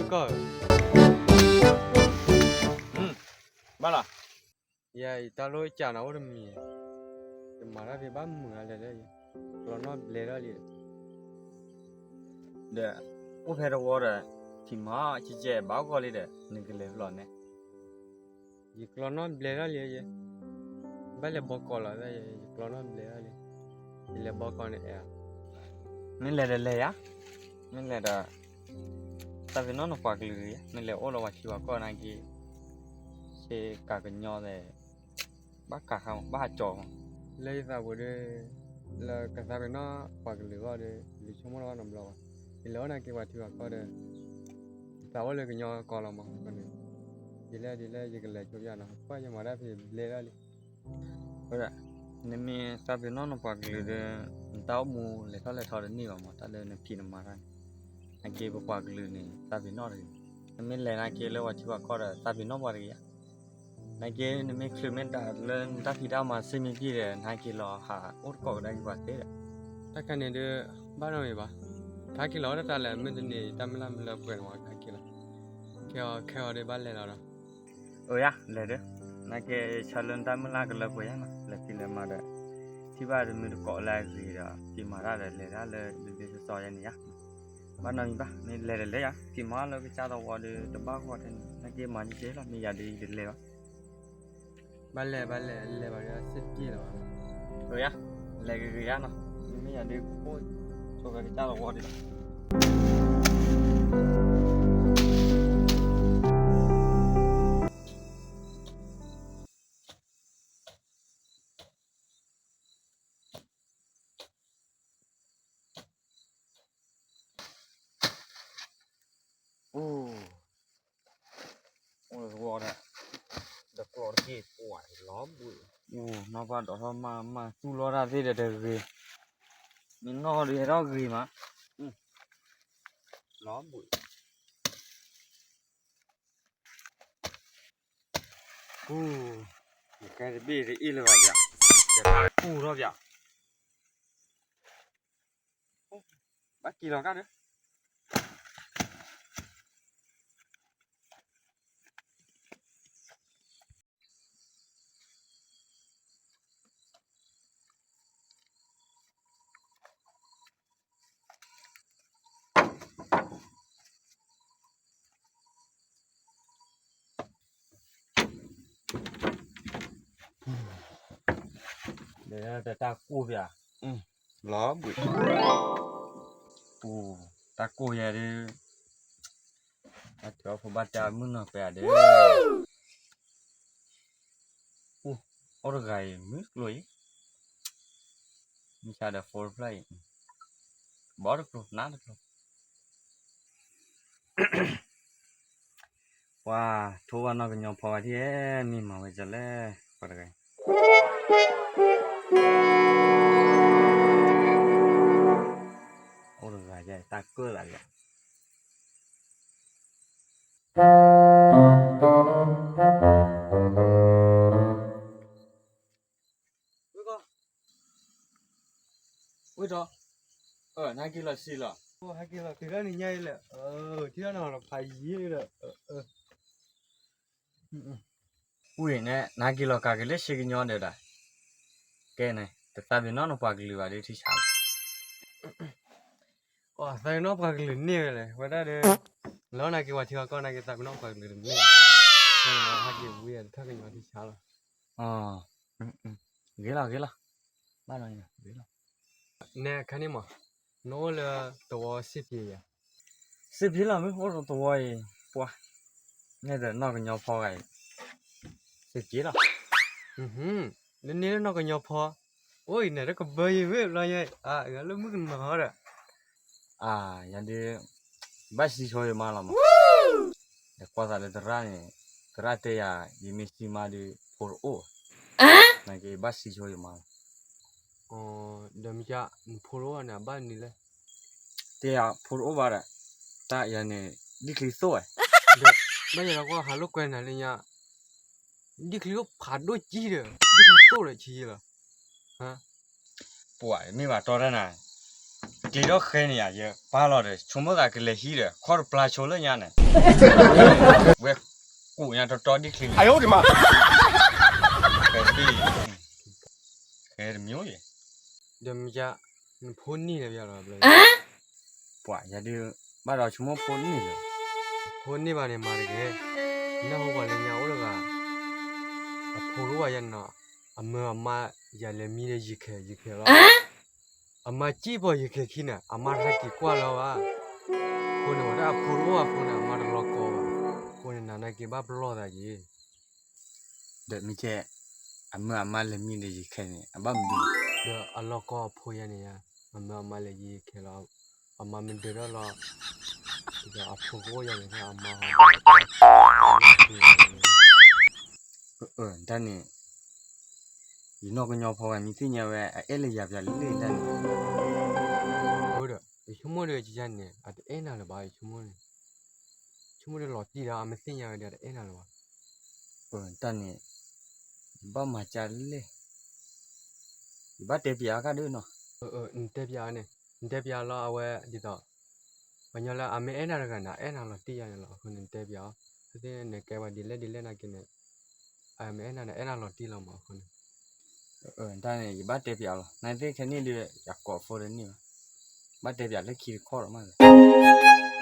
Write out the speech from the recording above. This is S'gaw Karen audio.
ကီၢ်ဧၢ, ဘၣ်လီၤ, ယၤအံၤတၢ်လိၣ်ကးနၤအိၣ်တမံၤ, ယမၤတၢ်ဖဲဘၣ်မုာ်အါလဲၣ်လၢယ, ကျီနီၣ်ဘျဲထီၣ်လံ, ဒီး, အိၣ်ဖဲတဝီဒီး, ထံမၤကဲကဲဘၣ်ဂီၢ်လံဒီး နကလဲၤဖဲလဲၣ်န့ၣ် ယကျီနီၣ်ဘျဲထီၣ်လံယဲ, ဘၣ်လဲၤဘီကီးလီၤ, ယကျီနီၣ်ဘျဲထီၣ်လံ, ယလဲၤဘီကီးန့ၣ်အဲၣ်, မ့ၢ်လဲၤဒီးလဲၤယၤ, မ့ၢ်လဲၤဒီး, သးပ့ၤနီၣ်နပှၤကလုာ်ဂ့ၤ, မ့ၢ်လဲၤအိၣ်လီၤပှၤထံပှၤကီၢ်နာ်က့, ဆ့ကၤကညီသဲး, ဘၣ်ကးခါမး ဘၣ်ဟးကၠီမး, လၢယသးပူၤဒီး, လၢကသးပ့ၤနီၣ်ပှၤကလုာ်အဂီၢ်ဒီး ယဆိကမိၣ်တဘၣ်နီတဘျီဘၣ်, ယလဲၤအိၣ်နာ်က့ပှၤထံပှၤကီၢ်ဒီး ယသးအိၣ်လၢကညီကီၢ်လီၤမး, ဒ်လဲၣ်ဒ်လဲၣ်ယကလဲၤဆိယၤနီၤ, ကွၢ်ယမၤတၢ်ဖဲဘျဲထီၣ်လံ, နမ့ၢ်သးပ့ၤနီၣ်နပှၤကလုာ်ဒီး, နတၢ်အိၣ်မူလဲၤထီၣ်လဲၤထီတန့ၢ်ဘၣ်မး, တၢ်လၢနဖံးနမၤတၢ်န့ၣ်, နာ်က့ပပှၤကလုာ်န့ၣ် သးပ့ၤနီၣ်တဂ့ၤ, နမ့ၢ်လဲၤနာ်က့လၢပှၤထံပှၤကီၢ်ဒီး သးပ့ၤနီၣ်ပှၤတဂ့ၤဧါ နာ်က့နမ့ၢ်ချုးမ့ၢ်ဒၣ်လၢနတၢ်ဖံးတၢ်မၤစ့မ့ၢ်ပှဲၤဒီး နာ်က့လီၤဟးအိၣ်တကိးကဒါက့ၤပှၤသ့ဒီး, တၢ်ခဲန့ၣ်ဒီး, ဘၣ်နီတမံၤဘၣ်, ထါက့ၤလီၤတၢ်တၢ်လဲၣ် မုၢ်တနံၤတၢ်မုၢ်လၢ်မုၢ်လၢပှဲၤန့ၣ်ဝဲထါက့ၤလီၤ, ခဲအီၤခဲအီၤဒီးဘၣ်လဲၤလီၤဒီး, အိယၤ လဲၤဒီး, နာ်က့ဆၢလၢနတၢ်မုၢ်လၢ်ကလၢပှဲၤယၤနီၤ လဲၤဖံးလဲၤမၤဒီး, ထံၣ်ဘၣ်တမုာ်တကိးလၢအဂ့ၤဒီး ဖံးမၤတၢ်ဒီးလဲၤတၢ်လၢဒ်ဒ်စီစီယၤန့ၣ်ယၤ, ဘၣ်နီတမံၤဘၣ် မ့ၢ်လဲၤဒီးလဲၤယၤ ဖံးမၤလၢကစၢ်သဝီဒီးတဘၣ်ဂီၢ်ထဲန့ၣ် နာ်က့မၤကဲကဲလီၤ မ့ၢ်ယၤဒီးယတလဲၤဘၣ် ဘၣ်လဲၤဘၣ်လဲၤ လဲၤဘၣ်ဒီးစ့တက့ၢ်လီၤဘၣ်, အိယၤ လဲၤဂ့ၤဂ့ၤယၤနီၤ, မ့ၢ်ယၤဒီးအိၣ်ဆိးကစၢ်သဝီဒီး အိၣ်, အိၣ်လၢသဝီဒီး, ဒီးကျီတက့ၢ် ပှၤလီၤဘှံး, အိၣ်နီၢ်ပၢ်ဒိးထီၣ်မးမးသူၣ်လီၤတၢ်သ့ၣ်ဒီးတဂ့ၤ, မ့ၢ်နီၢ်ဒီးဟဲထီၣ်ဂ့ၤမး, လီၤဘှံး ကူ, ယကဲတဘ့ၣ်တအ့ၣ်လၢၤဘၣ်ဗျာ, ယကဲကူထီၣ်ဗျာ, ဘၣ်က့ၤလီၤကါဒီး တၢ်ကိၢ်ဖျါ, လီၤဘှံး, ပူၤ, တၢ်ကိၢ်ယဲဒုး, အတၢ်ဖိဘၣ်တၢ်မုၢ်နီၤပဲဧါဒုး, ပူၤ, အိၣ်တဂၤအံၤ မုၢ်ကျိၤအံၤ, မုၢ်ဆါဒီး phone တဖျၢၣ်အံၤ, ဘီတကျိၤ နါတကျိၤ ပှၤထိဘၣ်နီၢ်ကညီဖီဂၤထံၣ်ဧဲ, မ့ၢ်မၤဝဲဒ်လဲၣ်, ပှၤတဂၤအံၤ, အိၣ်တဂၤယဲ တၢ်ကၢၣ်သးလံ, ဝ့ၢ်ကီၢ်, ဝ့ၢ်ဒီး, နဟဲက့ၤလီၤဆံးလီၤ, ဟဲက့ၤလီၤတုၤလၢနညါအံၤလဲၣ်, ထံၣ်လီၤနၤလီၤဖးယံာ်ဒီး, ဝ့ၢ်န့ၣ် နဟဲက့ၤလီၤကၤက့ၤလၢဆ့ကညီဒီးဒၣ်, ကဲန့ၣ် တသးပ့ၤနီၣ်နပှၤကလုာ်ဘၣ်ဒီးထံဆါလီၤ သးပ့ၤနီၣ်ပှၤကလုာ်န့ၢ်ဝဲလဲၣ် ဝဲဒၣ်ဒီး, လီၤနာ်က့ၤပှၤထံပှၤကီၢ်နာ်က့ၤသးပ့ၤနီၣ်ပှၤကလုာ်တန့ၢ်, ဟဲက့ၤဝံၤတထၢၣ်ကညီထံဆါလီၤ, ဂ့ၤလီၤဂ့ၤလီၤ, ဘၣ်လီၤဂ့ၤလီၤ, နဲခါန့ၣ်မး, နအိၣ်လၢသဝီစ့ၢ်ကီးယၤ, စ့ၢ်ကီးလီၤမ့ၢ်အိၣ်လၢသဝီအံၤ, ပှၤ, နဲဒီးနီၢ်ကညီဖီဂၤအံၤ, စ့ၢ်ကီးလီၤ, နန့ၢ်လၢနီၢ်ကညီဖီ, အိၣ်အံၤန့ၣ်တကဘၢယံၤမ့ၢ်ဘျီယဲ, ဂၤလၢမုၣ်ကနီၤဒီး အါ, ယၤဒုး, ဘၣ်စံးဆိယမါလီၤမး, ဒီးကွၢ်သးလၢသရၣ်န့ၣ်, သရၣ်တဲယၤ, ယမ့ၢ်စံးမါဒီး, ဖိတအိၣ်, နာ်က့ဘၣ်စံးဆိယမါလီၤ, ဒီးမ့ၢ်က, နဖိတအိၣ်န့ၣ် အဘၣ်နံၤလဲၣ်, တဲယၤဖိတအိၣ်ဘၣ်ဒီး, တၢ်ယၤန့ၣ်, ဒံၣ်ချံသိၣ်ဝဲ, ဘၣ်ယၤလီၤကွၢ်ဟးလိာ်ကွဲနၤလၢညါ ဒံၣ်ချံအိၣ်ဖးဒိၣ်ကံဒီး ဒံၣ်ချံသိၣ်ဒီးဆံးလီၤ, ပှၤမ့ၢ်ဘၣ်တီတၢ်နၤ, ကျ့ထီၣ်ဃဲန့ၣ်ယၤ ယပၢ်လီၤဒီး ဆိကမိၣ်သးကလဲၤဟံးဒီး ခီၣ်တပျၢ်ဆိလၢညါန့ၣ်, ဝဲကူးညါတီတီဒ်ချ့န့ၣ်, ဃဲတမံၤ, ဒီးမ့ၢ်ယါ, နဖိန့ၢ်လၢၤဘၣ်လီၤ, ပှၤယၤဒုး ဘၣ်ဒီးဆိကမိၣ်ဖိန့ၢ်လၢၤ, ဖိန့ၢ်ဘၣ်န့ၣ်မၤတဂ့ၤ, နၢ်ဟူပှၤလၢညါအိၣ်တဂၤ, အဖိတအိၣ်ဘၣ်ယၤန့ၣ်နီၤ, အမၢအမါယၤလဲၤမံဒီးယံာ်ခဲယံာ်ခဲလီၤ, အမါစံၣ်ပီၤယံာ်ခဲခံန့ၣ် အမါတဟဲက့ၤကွၢ်လၢၤဘၣ်, အဃိန့ၣ် ဝဲဒၣ်အဖိတအိၣ်ဘၣ်အဃိန့ၣ် အမါတလီၤကီဘၣ်, အဃိန့ၣ် နၤနာ်က့ဘၣ်ပလီၢ်သးက့ၤ ဒီးမ့ၢ်ကဲ, အမၢအမါလဲၤမံဒီးယံာ်ခဲန့ၣ် အဘၣ်မနုၤ, ဒီးအလီၤကီအဖိယၤန့ၣ်ယါ, အမၢအမါလဲၤယံာ်ခဲလီၤ, အမါမ့ၢ်ဒၢးထီၣ်လီၤ, ဒီးအဖိကအိၣ်ယၤန့ၣ် အမါဟီ, တၢ်န့ၣ် ယနီၢ်ကညီဖိဂၤမ့ၢ်သ့ၣ်ညါဝဲ အအဲၣ်လၢယၤပၠးလံတၢ်န့ၣ်, ဒီး ယဆိကမိၣ်ဒီးယၤန့ၣ် အတအဲၣ်နၤလၢၤဘၣ် ယဆိကမိၣ်န့ၣ်, ဆိကမိၣ်ဒီးလီၤတံၢ်ဒီး အမ့ၢ်သ့ၣ်ညါဝဲဒီး အတအဲၣ်နၤလၢၤဘၣ်, တၢ်န့ၣ် ယဘၣ်မၤကၢ်လဲၣ်, ယဘၣ်တဲပၠးအကါဒုးနီၤ, နတဲပၠးန့ၣ်, နတဲပၠးလီၤအဝဲဒ်သိး, ပှၤညီလၢအမ့ၢ်အဲၣ်နၤတဂၤန့ၣ် အအဲၣ်နၤလီၤတံၢ်ယၤန့ၣ်လီၤ, အဃိန့ၣ်နတဲပၠးအီၤ, သ့ၣ်န့ၣ်ကဲပှၤဒ်လဲၣ်ဒ်လဲၣ်နာ်က့န့ၣ်, အမ့ၢ်အဲၣ်နၤန့ၣ် အဲၣ်နၤလီၤတံၢ်လီၤမးအဃိန့ၣ်, တၢ်န့ၣ် ယဘၣ်တဲပၠးအီၤလီၤ နသ့ၣ်ခဲန့ၣ်ဒီး ယကိးဖိဒီးန့ၢ်ဘၣ်, ဘၣ်တဲပၠးလၢခံတခီဒီးမးလၢ